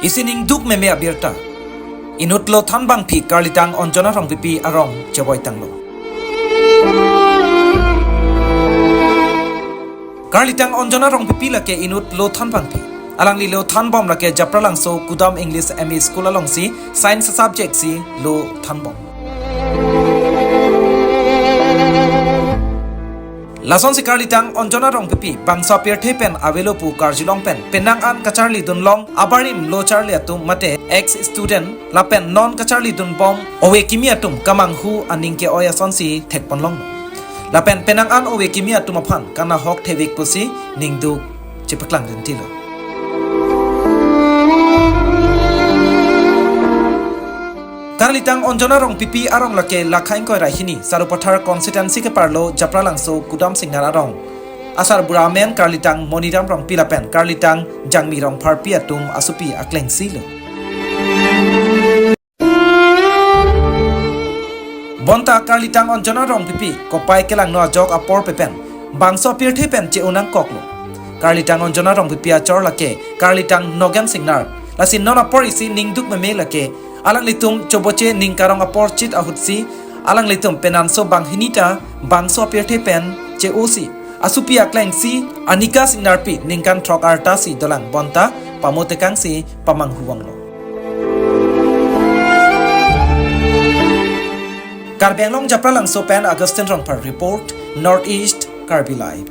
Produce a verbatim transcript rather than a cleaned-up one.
Isi ningduk meme abirta. Inut lo thanbangpi Karlitang Anjana Rongpipi arong chevoi tanglo. Karlitang Anjana Rongpipi lake inut lo thanbangpi. Alangli lo thanbom lake Japralangso Kudam English M E School alongsi science subject si lo thanbom. Lasonsi Karlitang Anjana Rongpipi bangso apirthe pen avelo pu karjulong pen penang an kacharlidun long abarim lo charli atum mate ex student lapen non kacharlidun bom ove kimi atum kamanghu aning ke-oi asonsi thekpon longlo. Lapen penang an ove kimi atum aphan kanahok thevek pusi ningduk chepaklang dentilo. Karlitang Anjana Rongpipi arong lake lakha ingkoi ra hini Sarupathar constituency keparlo Japralangso Kudam Singnar arong. Asarbura amen Karlitang Moniram Rongpi lapen Karlitang Jangmi Rongpharpi atum asopi akleng silo. Bonta Karlitang Anjana Rongpipi kopai kelangno ajok apor pepen bangso apirthe pen che-o nangkoklo. Karlitang Anjana Rongpipi achor lake Karlitang Nogen Singnar. Lasi non apor isi ningduk meme lake alanglitum choboche ning karong apor chit ahutsi alanglitum penanso banghini ta bangso apirthe pen che-osi asopi aklengsi Anika Singnarpi ningkan throk arta si dolang bonta pamotekangsi pamanghu vanglo. Karbi Anglong Japralangso pen Augustine Rongphar report, North East Karbi Live.